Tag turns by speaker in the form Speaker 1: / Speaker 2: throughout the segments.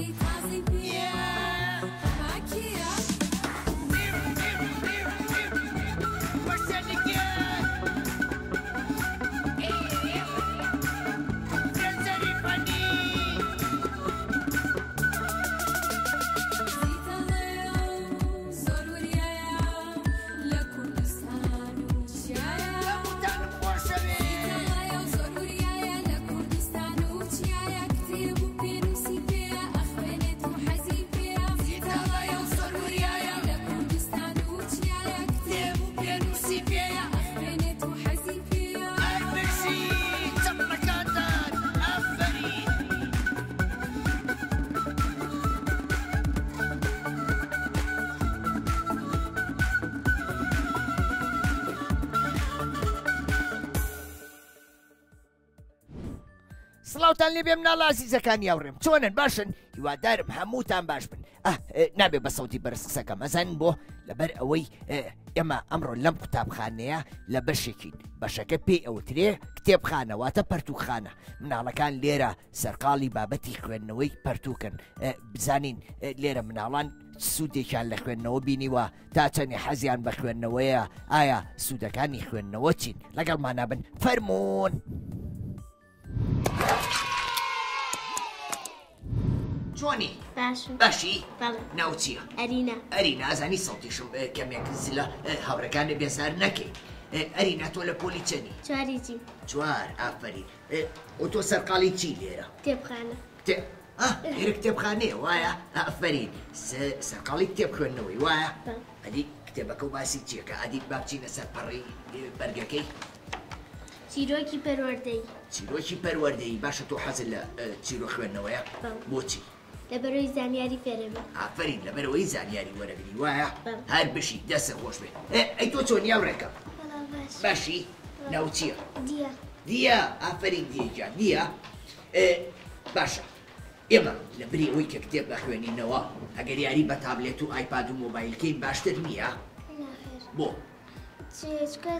Speaker 1: هەوای تازەی پێیە پاکییە. زیتەڵەیە و زۆر وریایە لە کوردستان و چیایە. زیتەڵەیە و زۆر وریایە لە کوردستان و چیایە. کتێب و پێنووسی پێیە ئەخوێنێت و حەزی پێیە. زیتەڵەیە و زۆر وریایە لە کوردستان و چیایە. کتێب و پێنووسی پێیە ئەخوێنێت و حەزی پێیە.
Speaker 2: سڵاوتان لێبێ مناڵە ئازیزەکانی هاوڕێم، چۆنن؟ باشن؟ هیوادارم هەمووتان باش بن. نابێ بە سەوتی بەرز قسەکەم، ئەزانن بۆ؟ لەبەر ئەوەی ئێمە ئەمڕۆ لەم قوتابخانەیە لە بەشێکین، بەشەکە پێی ئەوترێ کتێبخانە، واتە پەرتوکخانە. مناڵەکان لێرە سەرقاڵی بابەتی خوێندنەوەی پەرتوکن. بزانین لێرە مناڵان سوودێکیان لە خوێندنەوە بینیوە، تا چەندی حەزیان بە خوێندنەوەیە، ئایا سوودەکانی خوێندنەوە چین؟ لەگەڵمانە بن، فەرمونون. چۆنی؟
Speaker 3: باشم.
Speaker 2: باشی؟
Speaker 3: بەڵێ.
Speaker 2: ناو چییە؟
Speaker 3: ئەرینا.
Speaker 2: ئەرینا، ئەزانی سەوتیشم کەمێک زلە، هاوڕێکانت بێزار نەکەی. ئەرینا تۆ لە پۆلی چەنی؟
Speaker 3: چواری جی.
Speaker 2: چوار، ئافەرین. و تۆ سەرقاڵی چی لێرە؟
Speaker 3: کتێبخانە.
Speaker 2: لێرە کتێبخانەیە وایە؟ ئافەرین. سەرقاڵی کتێب خوێندنەوەی وایە؟
Speaker 3: بەڵێ.
Speaker 2: ئەدی کتێبەکە و باسی چیەکە؟ ئەدی با بچینە سەر پەڕی بەرگەکەی؟
Speaker 3: چیرۆکی پەروەردەیی.
Speaker 2: چیرۆکی پەروەردەیی. باشە تۆ حەزت لە چیرۆک خوێندنەوەیە؟
Speaker 3: بەڵێ.
Speaker 2: بۆچی؟
Speaker 3: لەبەرەوەی زانیاری فێرەبی.
Speaker 2: ئافەرین، لەبەرەوەی زانیاری وەرەگری وایە؟
Speaker 3: بەڵێ.
Speaker 2: هەر بشی، دەستت خۆش بێ. ئەی تۆ چۆنی هاوڕێکەم؟
Speaker 3: بەڵێ باش.
Speaker 2: باشی؟ ناو چییە؟
Speaker 3: دیە.
Speaker 2: دیە، ئافەرین دیە گیان، دیە. باشە ئێمە لە بری ئەوەی کە کتێب بەخوێنینەوە، ئەگەر یاری بە تابلێت و ئایپاد و مۆبایلکەین باشتر نییە؟
Speaker 3: ناخێر.
Speaker 2: بۆ؟
Speaker 3: چونکە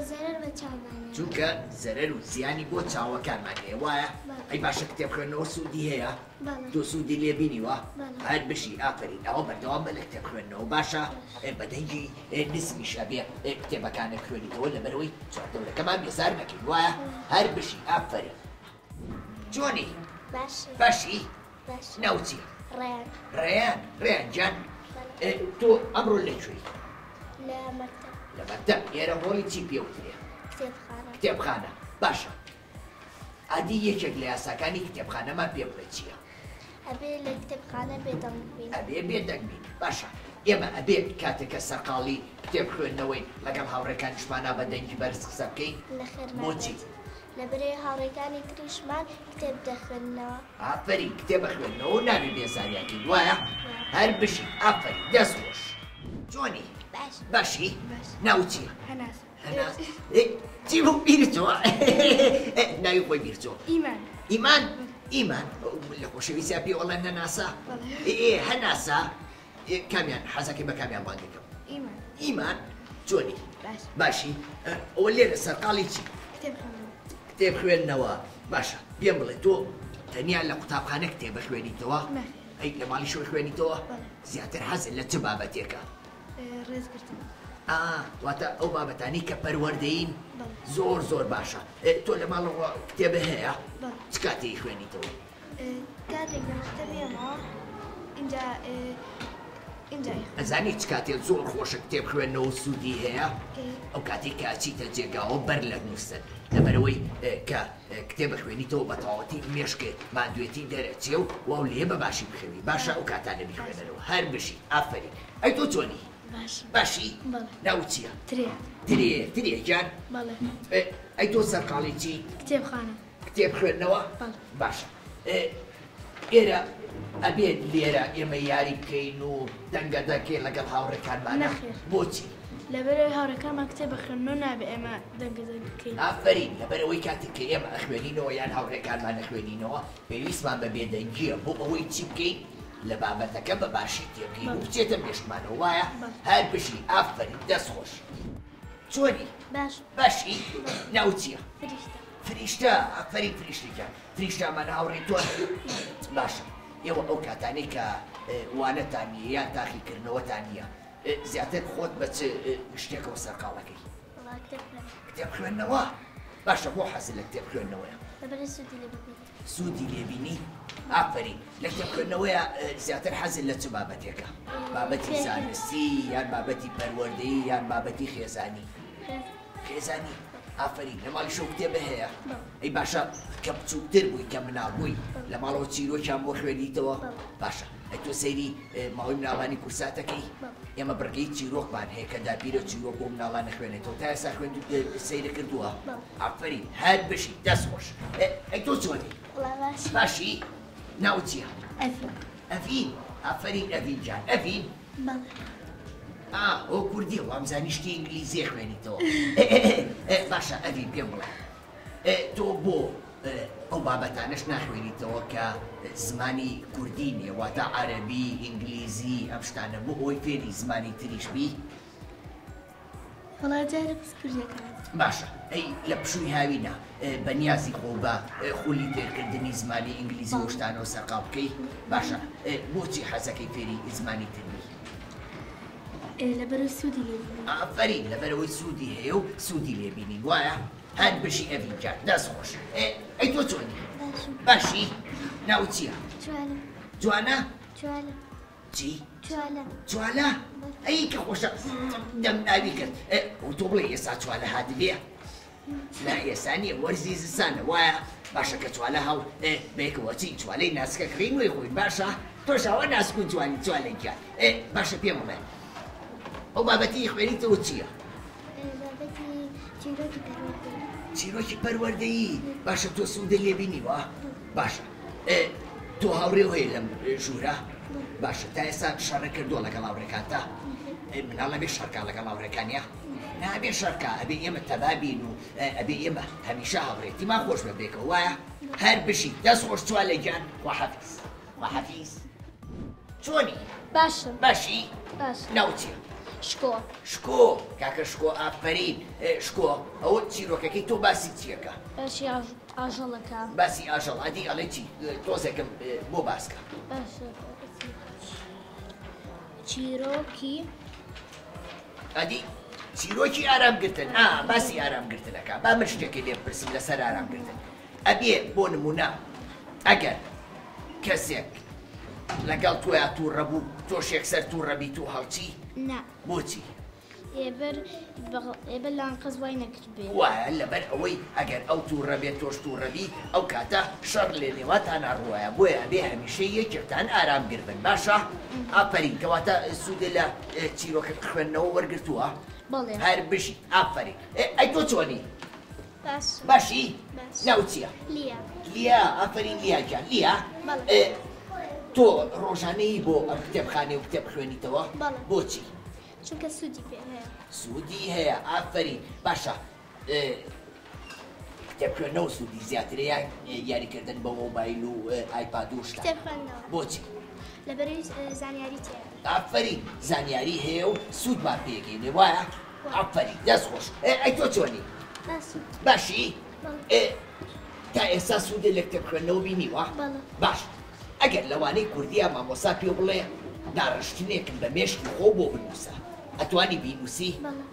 Speaker 3: زەرەر بە چاومان هەیە.
Speaker 2: چونکە زەرەر و زیانی بۆ چاوەکانمان هەیە وایە؟
Speaker 3: بەڵێ.
Speaker 2: ئەی باشە کتێب خوێندنەوە سوودی هەیە؟
Speaker 3: بەڵێ.
Speaker 2: تۆ سوودی لێ بینیوە؟
Speaker 3: بەڵێ.
Speaker 2: هەر بشی، ئافەرین. ئەوە بەردەوام بە لە کتێب خوێندنەوە باشە؟ بە دەنگی نزمیش ئەبێ کتێبەکانت خوێنیتەوە، لەبەرەوەی چواردەورەکەمان بێزار نەکەین وایە؟ هەر بشی، ئافەرین. چۆنی؟
Speaker 3: باشی.
Speaker 2: باشی؟
Speaker 3: باش.
Speaker 2: ناو چییە؟
Speaker 3: ڕێیان.
Speaker 2: ڕێیان. ڕێیان گیان،
Speaker 3: بەڵێ.
Speaker 2: تۆ ئەمڕۆ لەکوێی؟
Speaker 3: لە مەکتەب.
Speaker 2: لە مەکتەب. ئێرە هۆڵی چی پێوترێ؟
Speaker 3: کتێبخانە.
Speaker 2: کتێبخانە. باشە ئادی یەکێک لە یاساکانی کتێبخانەمان پێ بڵێ چییە؟
Speaker 3: ئەبێ لە کتێبخانە بێدەنگ بین.
Speaker 2: ئەبێ بێدەنگ بین. باشە ئێمە ئەبێ کاتێک کە سەرقاڵی کتێب خوێندنەوەی لەگەڵ هاوڕێکانیشمانە بە دەنگی بەرز قسە بکەین؟
Speaker 3: نەخێر
Speaker 2: بۆچی؟
Speaker 3: نابێت. لەبەرەی هاوڕێکانی تریشمان کتێب دەخوێندنەوە.
Speaker 2: ئافەرین، کتێبە خوێندنەوە و نابێ بێزاریان کەین وایە؟ هەر بژی، ئافەرین، دەست خۆش. چۆنی؟
Speaker 3: باش.
Speaker 2: باشی؟
Speaker 3: باش.
Speaker 2: ناو چییە؟
Speaker 3: هەناس.
Speaker 2: هەناس. چی بوو؟ بیرچۆ؟ ناوی خۆی بیرچۆ.
Speaker 3: ئیمان.
Speaker 2: ئیمان؟ ئیمان لە خۆشەویستیا پێ وەڵێن نەناسا؟
Speaker 3: بەڵێ.
Speaker 2: هەناسا. کامیان حەزەکەی بە کامیان بانگەکەم؟
Speaker 3: ئیمان.
Speaker 2: ئیمان چۆنی؟
Speaker 3: باش.
Speaker 2: باشی؟ ئەوە لێرە سەرقاڵی چی؟
Speaker 3: کتێب خوێندنەوە.
Speaker 2: کتێب خوێندنەوە. باشە پێم بڵێ تۆ تەنیا لە قوتابخانە کتێبە خوێنیتەوە؟
Speaker 3: نەخێر.
Speaker 2: ئەی لە ماڵی شۆی خوێنیتەوە؟
Speaker 3: بەڵێ.
Speaker 2: زیاتر حەزت لە چ بابەتێکە؟
Speaker 3: ڕێزگرتن.
Speaker 2: واتە ئەو بابەتانی کە پەروەردەین؟
Speaker 3: بەڵێ.
Speaker 2: زۆر زۆر باشە. تۆ لە ماڵەوە کتێبە هەیە؟
Speaker 3: بەڵێ.
Speaker 2: چ کاتێک خوێنیتەوە؟
Speaker 3: کاتێک لە مەکتەبیەمەوە، ئینجا ئەیخوێنم.
Speaker 2: ئەزانی چ کاتێک زۆر خۆشە کتێب خوێندنەوە سوودی هەیە؟
Speaker 3: کەی؟
Speaker 2: ئەو کاتێک کە ئەچیتە جێگاوە بەر لە نووسن، لەبەرەوەی کە کتێبە خوێنیتەوە بە تەواوەتی مێشکت ماندوێتی دەرەچێ و واو لێ بە باشی بخەوی. باشە ئەو کاتانە بیخوێنەرەوە. هەر بژی، ئافەرین. ئەی تۆ چۆنی؟
Speaker 3: باشم.
Speaker 2: باشی؟
Speaker 3: بەڵێ.
Speaker 2: ناو چییە؟
Speaker 3: ترێ.
Speaker 2: ترێ. ترێ گیان؟
Speaker 3: بەڵێ.
Speaker 2: ئەی تۆ سەرقاڵی چی؟
Speaker 3: کتێبخانە.
Speaker 2: کتێب خوێندنەوە؟
Speaker 3: بەڵێ.
Speaker 2: باشە. ئێرە ئەبێت لێرە ئێمە یاری بکەین و دەنگە دەکەین لەگەڵ هاوڕێکانمانە؟
Speaker 3: نەخێر.
Speaker 2: بۆچی؟
Speaker 3: لەبەرەوەی هاوڕێکانمان کتێب بخوێننەوە نابێ ئێمە دەنگە دەنگ بکەین.
Speaker 2: ئافەرین، لەبەرەوەی کاتێک کە ئێمە ئەخوێنینەوە یان هاوڕێکانمان ئەخوێنینەوە پێویستمان بە بێدەنگییە بۆ ئەوەی چی بکەین؟ لە بابەتەکە بە باشی تێبگەین و بچێتە مێشکمانەوە وایە؟
Speaker 3: بەڵێ.
Speaker 2: هەر بژی، ئافەرین، دەست خۆش. چۆنی؟
Speaker 3: باش.
Speaker 2: باشی؟ ناو چییە؟
Speaker 3: فریشتە.
Speaker 2: فریشتە، ئافەرین فریشتە گیان. فریشتە ئەمانە هاوڕێی تۆن؟ باشە. ئێوە ئەو کاتانەی کە وانەتان نییە یان تاقیکردنەوەتان نییە، زیاتر خۆت بە چ شتێکەوە سەرقاڵەکەی؟
Speaker 3: وەڵا کتێب خوێندنەوە.
Speaker 2: کتێب خوێندنەوە؟ باشە بۆ حەزت لە کتێب خوێندنەوەیە؟
Speaker 3: لەبەرئەوەی سوودی لێ ببینم.
Speaker 2: سوودی لێ بینی؟ ئافەرین. لە کتێب خوێندنەوەیە زیاتر حەزت لە چ بابەتێکە؟ بابەتی زانستی یان بابەتی پەروەردەیی یان بابەتی خێزانی؟ خێزانی. ئافەرین. لە ماڵیشەوە کتێبە هەیە؟ ئەی باشە کە بچووکتر بووی کە مناڵ بووی لە ماڵەوە چیرۆکیان بۆ خوێندیتەوە؟ باشە ئەی تۆ سەیری ماوەی مناڵانی کورساتەکەی؟ ئێمە بڕگەی چیرۆکمان هەیە کە داپیرە چیرۆک بۆ مناڵان ئەخوێنێتەوە تا ئێستا خوێند سەیرە کردووە؟ ئافەرین هەر بژی دەست خۆش. ئەی تۆ چۆنی؟ باشی؟ ناوت چییە؟
Speaker 3: ئەڤین.
Speaker 2: ئەڤین؟ ئافەرین ئەڤین گیان. ئەڤین؟
Speaker 3: بەڵێ.
Speaker 2: ئا ئەوە کوردیە وامزانی شتی ئینگلیزیە خوێنیتەوە. باشە ئەڤین پێم بڵێ تۆ بۆ ئەو بابەتانەش ناخوێنیتەوە کە زمانی کوردی نییە واتە عەرەبی ئینگلیزی ئەم شتانە بۆ ئەوەی فێری زمانی تریش بی؟
Speaker 3: وەڵا جارێ بەس کوردیەکان.
Speaker 2: باشە ئەی لە پشووی هاوینە بەنیازی خۆ بە خولی فێرکردنی زمانی ئینگلیزی و شتانەوە سەرقاڵ بکەی؟ باشە بۆچی حەزەکەی فێری زمانی تر بی؟
Speaker 3: لەبەرئەوەی سوودی لێ بینیم.
Speaker 2: ئافەرین لەبەرئەوەی سوودی هەیە و سوودی لێ بینین وایە؟ هەر بژی ئەڤین گیان دەست خۆش. ئەی تۆ چۆنی؟
Speaker 3: باشم.
Speaker 2: باشی؟ ناوت چییە؟
Speaker 3: جوانە.
Speaker 2: جوانە؟
Speaker 3: جوانە.
Speaker 2: چی؟
Speaker 3: چوالە.
Speaker 2: چوالە؟ ئەی کە خۆشە دەم ناوی کرد. ئەو تۆ بڵێ ئێستا چوالە هاتبێ؟ نا ئێستا نییە وەرزی زستانە وایە؟ باشە کە چوالە هەڵ بەیەکەوە چی چوالەی ناسکە کڕین وەی خۆین باشە؟ تۆش ئەوە ناسک و جوانی چوالە گیان. باشە پێم بڵێ ئەو بابەتی خوێنیتەوە چییە؟
Speaker 3: بابەتی چیرۆکی پەروەردەیی.
Speaker 2: چیرۆکی پەروەردەیی؟ باشە تۆ سوودت لێ بینیوە؟ باشە تۆ هاوڕێو هەیە لەم ژوورە؟ باشە تا ئێستا شەڕە کردووە لەگەڵ هاوڕێکانتا؟ مناڵ ئەبێ شەڕکا لەگەڵ هاوڕێکانیا؟ نابێ شەڕکا ئەبێ ئێمە تەبا بین و ئەبێ ئێمە هەمیشە هاوڕێتیمان خۆش بە بێکەوە وایە؟ هەر بژی دەست خۆش چوالە گیان خواحافیز خواحافیز. چۆنی؟
Speaker 3: باشم.
Speaker 2: باشی؟
Speaker 3: باشم.
Speaker 2: ناوت چییە؟
Speaker 3: شکۆ.
Speaker 2: شکۆ کاکە شکۆ ئافەرین. شکۆ ئەوە چیرۆکەکەی تۆ باسی چیەکە؟
Speaker 3: باسی ئاژەڵەکە.
Speaker 2: باسی ئاژەڵ ئەدی ئەڵێ چی؟ تۆزێکم بۆ باسکە.
Speaker 3: باشە چیرۆکی
Speaker 2: ئەدی چیرۆکی ئارامگرتن ئا باسی ئارامگرتنەکە با من شتێکی لێ بپرسم لەسەر ئارامگرتن ئەبێ بۆ نمونە ئەگەر کەسێک لەگەڵ تۆیا تووڕە بوو تۆش یەکسەر تووڕە بیت و هەڵچی؟
Speaker 3: نا.
Speaker 2: بۆچی؟
Speaker 3: ئێبەر ئێبەر لانقەز وای نەکردبێ.
Speaker 2: وایە لەبەر ئەوەی ئەگەر ئەو تووڕە بێت تۆش تووڕە بی ئەو کاتە شەڕ لە نێوانتانا ڕووایە بۆیە ئەبێ هەمیشە یەکێکتان ئارامگر بن باشە؟ ئافەرین کەواتە سوودت لە چیرۆکە خوێندنەوە وەرگرتووە؟
Speaker 3: بەڵێ.
Speaker 2: هەر بژی ئافەرین. ئەی تۆ چۆنی؟
Speaker 3: باشم.
Speaker 2: باشی؟
Speaker 3: باشم.
Speaker 2: ناوت چییە؟
Speaker 3: لیا.
Speaker 2: لیا ئافەرین لیا گیان. لیا
Speaker 3: بەڵێ.
Speaker 2: تۆ ڕۆژانەی بۆ ئەم کتێبخانەی و کتێب خوێنیتەوە؟
Speaker 3: بەڵێ.
Speaker 2: بۆچی؟
Speaker 3: چونکە سوودی پێ هەیە.
Speaker 2: سوودی هەیە ئافەرین. باشە کتێب خوێندنەوە سوودی زیاترە یان یاریکردن بە مۆبایل و ئایپاد و شتان؟
Speaker 3: کتێب خوێندنەوە.
Speaker 2: بۆچی؟
Speaker 3: لەبەرئەوەی زانیاری تێیە.
Speaker 2: ئافەرین زانیاری هەیە و سوودمان پێگەینێ وایە؟ ئافەرین دەست خۆش. ئەی تۆ چۆنی؟
Speaker 3: باشم.
Speaker 2: باشی؟
Speaker 3: بەڵێ.
Speaker 2: تا ئێستا سوودت لە کتێب خوێندنەوە بینیوە؟
Speaker 3: بەڵێ.
Speaker 2: باش ئەگەر لەوانەی کوردیە مامۆستا پێ بڵێ داڕشتنێکم بە مێشکی خۆ بۆ بنووسە ئەتوانی بینووسی؟
Speaker 3: بەڵێ.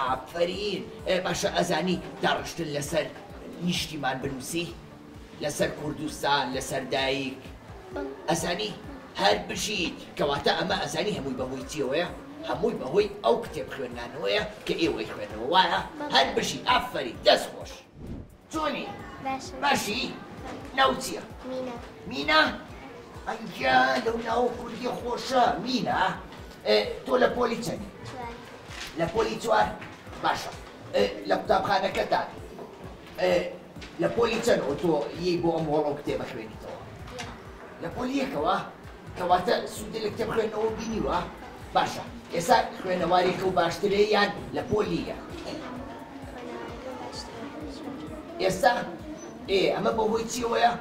Speaker 2: ئافەرین. باشە ئەزانی داڕشتن لەسەر نیشتیمان بنووسی؟ لەسەر کوردستان لەسەر دایک؟
Speaker 3: بەڵێ.
Speaker 2: ئەزانی؟ هەر بژیت. کەواتە ئەمە ئەزانی هەمووی بەهۆی چیەوەیە؟ هەمووی بەهۆی ئەو کتێب خوێندنانەوەیە کە ئێوەی خوێنەوە وایە؟ هەر بژی ئافەرین دەست خۆش. چۆنی؟
Speaker 3: باشم.
Speaker 2: باشی؟ ناوت چییە؟
Speaker 3: مینا.
Speaker 2: مینا؟ ئەیگیا لەو ناوە کوردیە خۆشە مینا. تۆ لە پۆلی چەندی؟
Speaker 3: چوار.
Speaker 2: لە پۆلی چوار؟ باشە لە قوتابخانەکەتان لە پۆلی چەندەوە تۆ یەی بۆ ئەم هۆڵە و کتێبە خوێنیتەوە؟ لە پۆلی یەکەوە؟ کەواتە سوودی لە کتێب خوێندنەوە بینیوە؟ باشە ئێستا خوێنەوارێکە و باشترە یان لە پۆلیە؟ ئێستا ئەمە بەهۆی چیەوەیە؟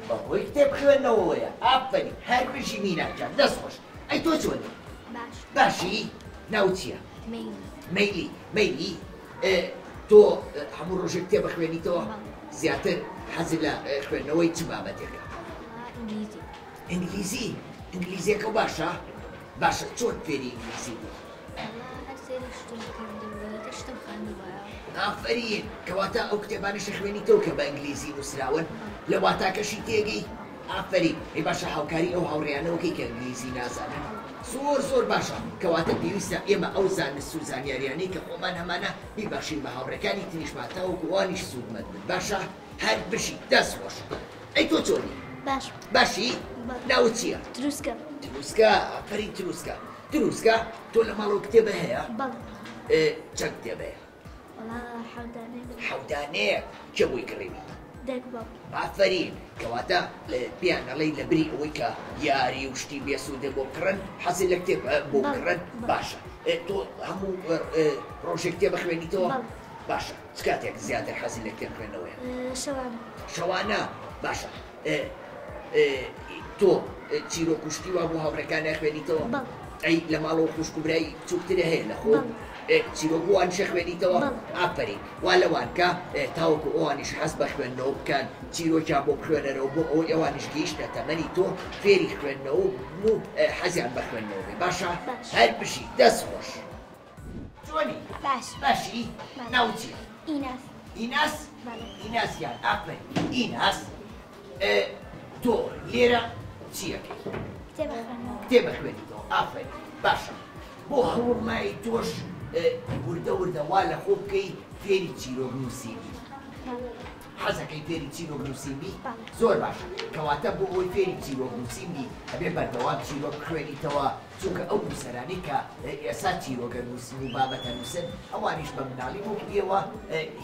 Speaker 2: بەهۆی کتێب خوێندنەوەیە. ئافەرین هەر بژی مینا گیان دەست خۆش. ئەی تۆ چۆنی؟
Speaker 3: باش.
Speaker 2: باشی؟ ناوت چییە؟
Speaker 3: مەیلی.
Speaker 2: مەیلی. مەیلی تۆ هەموو ڕۆژێک کتێب بخوێنیتەوە؟
Speaker 3: بەڵێ.
Speaker 2: زیاتر حەزت لە خوێندنەوەی چ بابەتێکە؟
Speaker 3: ئینگلیزی.
Speaker 2: ئینگلیزی؟ ئینگلیزیەکە باشە؟ باشە چۆن فێری ئینگلیزی بووی؟
Speaker 4: وەڵا هەر سەیری شتم کردبوو، ئیتر شتم خوێندبووایەوە.
Speaker 2: ئافەرین، کەواتە ئەو کتێبانەش ئەخوێنیتەوە کە بە ئینگلیزی نووسراون، لە واتاکەشی تێگەی؟ ئافەرین، ئەی باشە هاوکاری ئەو هاوڕێیانەوەکەی کە ئینگلیزی نازانن؟ زۆر زۆر باشە، کەواتە پێویستە ئێمە ئەو زانست و زانیاریانەی کە خۆمان هەمانە بیبەخشین بە هاوڕێکانی تریشمان تاوەکو ئەوانیش سوودمەند بن. باشە؟ هەر بژی، دەست خۆش. ئەی تۆ چۆنی؟
Speaker 3: باش.
Speaker 2: باشی؟
Speaker 3: بەڵێ.
Speaker 2: ناوت چییە؟
Speaker 3: تروسکە.
Speaker 2: تروسکە، ئافەرین تروسکە. تروسکە، تۆ لە ماڵەوە کتێبە هەیە؟
Speaker 3: بەڵێ.
Speaker 2: چەند کتێبە هەیە؟
Speaker 3: وەڵا حەوت دانەیە.
Speaker 2: حەوت دانەیە؟ کێ بۆی کڕیوی؟
Speaker 3: دایک و باوکم.
Speaker 2: ئافەرین، کەواتە پێیان ئەڵێی لە بری ئەوەی کە یاری و شتی بێسوودە بۆ بکڕن، حەزت لە کتێب بۆ بکڕن؟ باشە. تۆ هەموو ڕۆژێک کتێب ئەخوێنیتەوە؟ باشە، چ کاتێک زیاتر حەزت لە کتێب خوێندنەوەیە؟
Speaker 3: شەوانە.
Speaker 2: شەوانە، باشە. تۆ چیرۆک و شتی وا بۆ هاوڕێکان ئەخوێنیتەوە؟ ئەی لە ماڵەوە خوشک و برای بچووکترە هەیە لە خۆ؟ چیرۆک بۆ ئەوانیش ئەخوێنیتەوە؟ ئافەرین، وا لەوان کە تاوەکو ئەوانیش حەز بە خوێندنەوە بکەن، چیرۆکیان بۆ بخوێنەرەوە بۆ ئەوەی ئەوانیش گەیشتە تەمەنی تۆ فێری خوێندنەوە بن و حەزیان بە خوێندنەوە بێ. باشە؟ هەر بژی، دەست خۆش. چۆنی؟
Speaker 3: باش.
Speaker 2: باشی؟ ناوت چییە؟
Speaker 3: ئیناس.
Speaker 2: ئیناس؟
Speaker 3: بەڵێ.
Speaker 2: ئیناس گیان، ئافەرین. ئیناس، تۆ لێرە چی ئەکەی؟
Speaker 3: کتێب ئەخوێنمەوە.
Speaker 2: کتێب ئەخوێنیتەوە، ئافەرین. باشە، بۆ هەوڵ نای تۆش وردە وردە وا لە خۆ بکەی فێری چیرۆک نووسین بی؟ حەزەکەی فێری چیرۆک نووسین بی؟ زۆر باشە. کەواتە بۆ ئەوەی فێری چیرۆک نووسین بی ئەبێ بەردەوام چیرۆک بخوێنیتەوە، چونکە ئەو نووسەرانەی کە ئێستا چیرۆکە نووسن و بابەتە نووسن ئەوانیش بە مناڵی وەکو ئێوە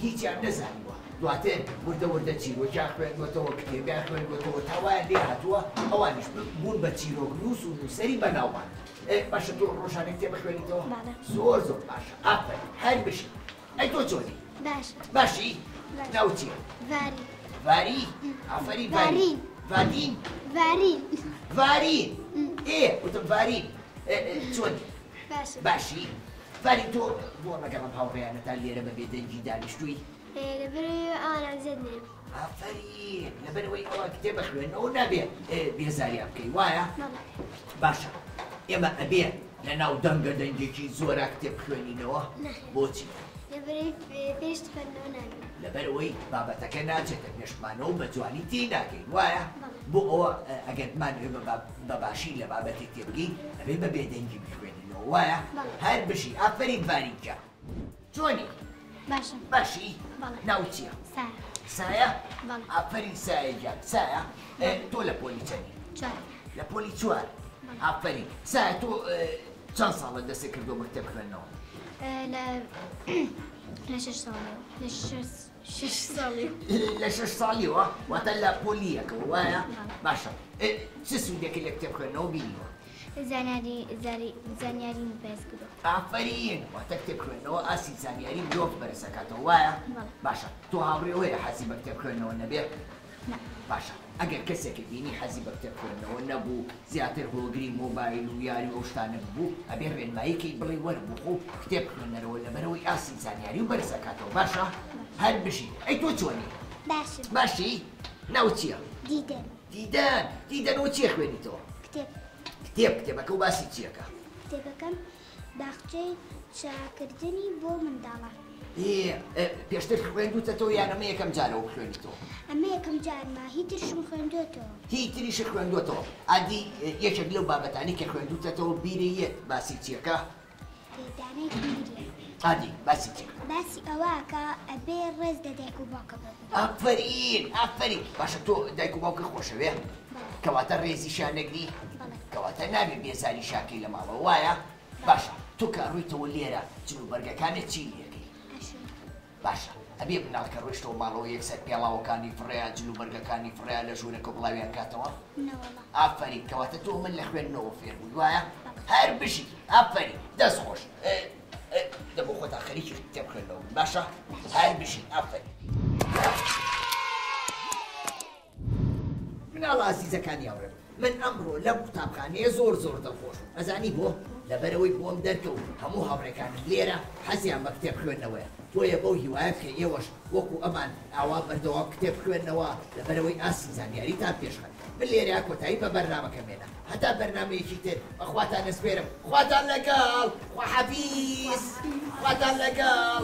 Speaker 2: هیچیان نەزانیوە، دواتر وردە وردە چیرۆکیان خوێندووەتەوە، کتێبیان خوێندووەتەوە تا وایان لێ هاتووە ئەوانیش بوون بە چیرۆکنووس و نووسەری بەناوبانگ. باشە تۆ ڕۆژانە کتێب ئەخوێنیتەوە؟
Speaker 3: بەڵێ.
Speaker 2: زۆر زۆر باشە، ئافەرین، هەر بژی. ئەی تۆ چۆنی؟
Speaker 3: باشە.
Speaker 2: باشی؟
Speaker 3: باشە.
Speaker 2: ناوت چییە؟
Speaker 3: ڤاری.
Speaker 2: ڤاری؟ ئافەرین ڤاری.
Speaker 3: ڤارین.
Speaker 2: ڤادین؟
Speaker 3: ڤارین.
Speaker 2: ڤارین. ئێ وتم ڤارین. چۆنی؟
Speaker 3: باشە.
Speaker 2: باشی؟ ڤارین تۆ بۆ لەگەڵ ئەم هاوڕێیانەتان لێرە بە بێدەنگی دانیشتووی؟
Speaker 3: لەبەرئەوەی ئەوان ئازیەت نیم.
Speaker 2: ئافەرین، لەبەرئەوەی ئەوان کتێب ئەخوێننەوە نابێ بێزاریان بکەی، وایە؟
Speaker 3: بەڵێ.
Speaker 2: باشە، ئێمە ئەبێ لەناو دەنگە دەنگێکی زۆرا کتێب بخوێنینەوە؟
Speaker 3: نەخێر.
Speaker 2: بۆچی؟
Speaker 3: لەبەرئەوەی پێشت خوێندنەوە نابێ.
Speaker 2: لەبەرئەوەی بابەتەکە ناچێتە مێشکمانەوە بە جوانی تێی ناگەین، وایە؟
Speaker 3: بەڵێ.
Speaker 2: بۆ ئەوە ئەگەر بمانەوێ بە باشی لە بابەتێک تێبگەین ئەبێ بە بێدەنگی بخوێنینەوە، وایە؟
Speaker 3: بەڵێ.
Speaker 2: هەر بژی، ئافەرین ڤارین گیان. چۆنی؟
Speaker 3: باشم.
Speaker 2: باشی؟
Speaker 3: بەڵێ.
Speaker 2: ناوت چییە؟
Speaker 3: سایە.
Speaker 2: سایە؟
Speaker 3: بەڵێ.
Speaker 2: ئافەرین سایە گیان. سایە، تۆ لە پۆلی چەندی؟
Speaker 3: چوار.
Speaker 2: لە پۆلی چوار؟
Speaker 3: بەڵێ.
Speaker 2: ئافەرین. سایە تۆ چەند ساڵە دەستت کردووە بە کتێب خوێندنەوە؟
Speaker 3: لە شەش ساڵیەوە. لە شەش ساڵیەوە.
Speaker 2: لە شەش ساڵیەوە؟ واتە لە پۆلی یەکەوە، وایە؟
Speaker 3: بەڵێ.
Speaker 2: باشە، چ سوودێکی لە کتێب خوێندنەوە بینیوە؟
Speaker 3: زانیاریم بەرز کردووە.
Speaker 2: ئافەرین، واتە کتێب خوێندنەوە ئاستی زانیاری مرۆڤ بەرزەکاتەوە، وایە؟
Speaker 3: بەڵێ.
Speaker 2: باشە، تۆ هاوڕێوەیە حەزی بە کتێب خوێندنەوە نەبێ؟
Speaker 3: نا.
Speaker 2: باشە، ئەگەر کەسێکت بینی حەزی بە کتێب خوێندنەوە نەبوو، زیاتر هۆگری مۆبایل و یاری و ئەو شتانە ببوو، ئەبێ ڕێنماییکەی بڵێ وەرە بۆ خۆ کتێب خوێنەرەوە لەبەرەوەی ئاستی زانیاری و بەرزەکاتەوە. باشە؟ هەر بژی. ئەی تۆ چۆنی؟
Speaker 3: باشم.
Speaker 2: باشی؟ ناوت چییە؟
Speaker 3: دیدەن.
Speaker 2: دیدەن. دیدەن ئەوە چییە خوێنیتەوە؟
Speaker 3: کتێب.
Speaker 2: کتێب. کتێبەکە و باسی چیەکە؟
Speaker 3: کتێبەکەم باخچەی چاکردنی بۆ منداڵان.
Speaker 2: پێشتر خوێندوتەتەوە یان ئەمە یەکەم جارەوە بخوێنیتەوە؟
Speaker 3: ئەمە یەکەم جارمە، هی تریشم خوێندوتەوە.
Speaker 2: هی تریش خوێندوتەوە. ئادی یەکێک لەو بابەتانی کە خوێندوتەتەوە بیری یەت باسی چیەکە؟
Speaker 3: دانەی بیریە.
Speaker 2: ئادی باسی چیەکە؟
Speaker 3: باسی ئەوە کە ئەبێ ڕێز لە دایک و باوکە بگری.
Speaker 2: ئافەرین، ئافەرین. باشە تۆ دایک و باوکە خۆشەوێ؟
Speaker 3: بەڵێ.
Speaker 2: کەواتە ڕێزیشیان نەگری؟
Speaker 3: بەڵێ.
Speaker 2: کەواتە نابێ بێزاری شاکەی لە ماڵەوە، وایە؟ باشە تۆ کە ڕوویتەوە لێرە جلوبەرگەکانت چی لێکەی؟
Speaker 3: ئەشم.
Speaker 2: باشە ئەبێ مناڵ کە ڕۆیشتەوە ماڵەوە یەکسەر پێڵاوەکانی فڕێیا، جلوبەرگەکانی فڕێیا لە ژوورەکە بڵاویان کاتەوە؟
Speaker 3: نەوەڵا.
Speaker 2: ئافەرین، کەواتە تۆ من لە خوێندنەوە فێر بووی، وایە؟
Speaker 3: بەڵێ.
Speaker 2: هەر بژی، ئافەرین، دەست خۆش. دەبۆ خۆتا خەریکی کتێب خوێندنەوە بن، باشە؟ هەر بژی، ئافەرین. مناڵ ئازیزەکانی هاوڕێم، من ئەمڕۆ لەم قوتابخانەیە زۆر زۆر دڵخۆشم. ئەزانی بۆ؟ لەبەرەوەی بۆم دەرکەوت هەموو هاوڕێکانم لێرە حەزیان بە کتێب خوێندنەوەیە. بۆیە بەو هیوایە کە ئێوەش وەکو ئەمان ئاوا بەردەوام کتێب خوێندنەوە لەبەرەوەی ئاستی زانیاریتان پێشخەن. من لێرەیا کۆتایی بە بەرنامەکەم هێنا هەتا بەرنامەیەکی تر بە خواتان ئەسپێرم خواتان لەگەڵ خواحافیز خواتان لەگەڵ.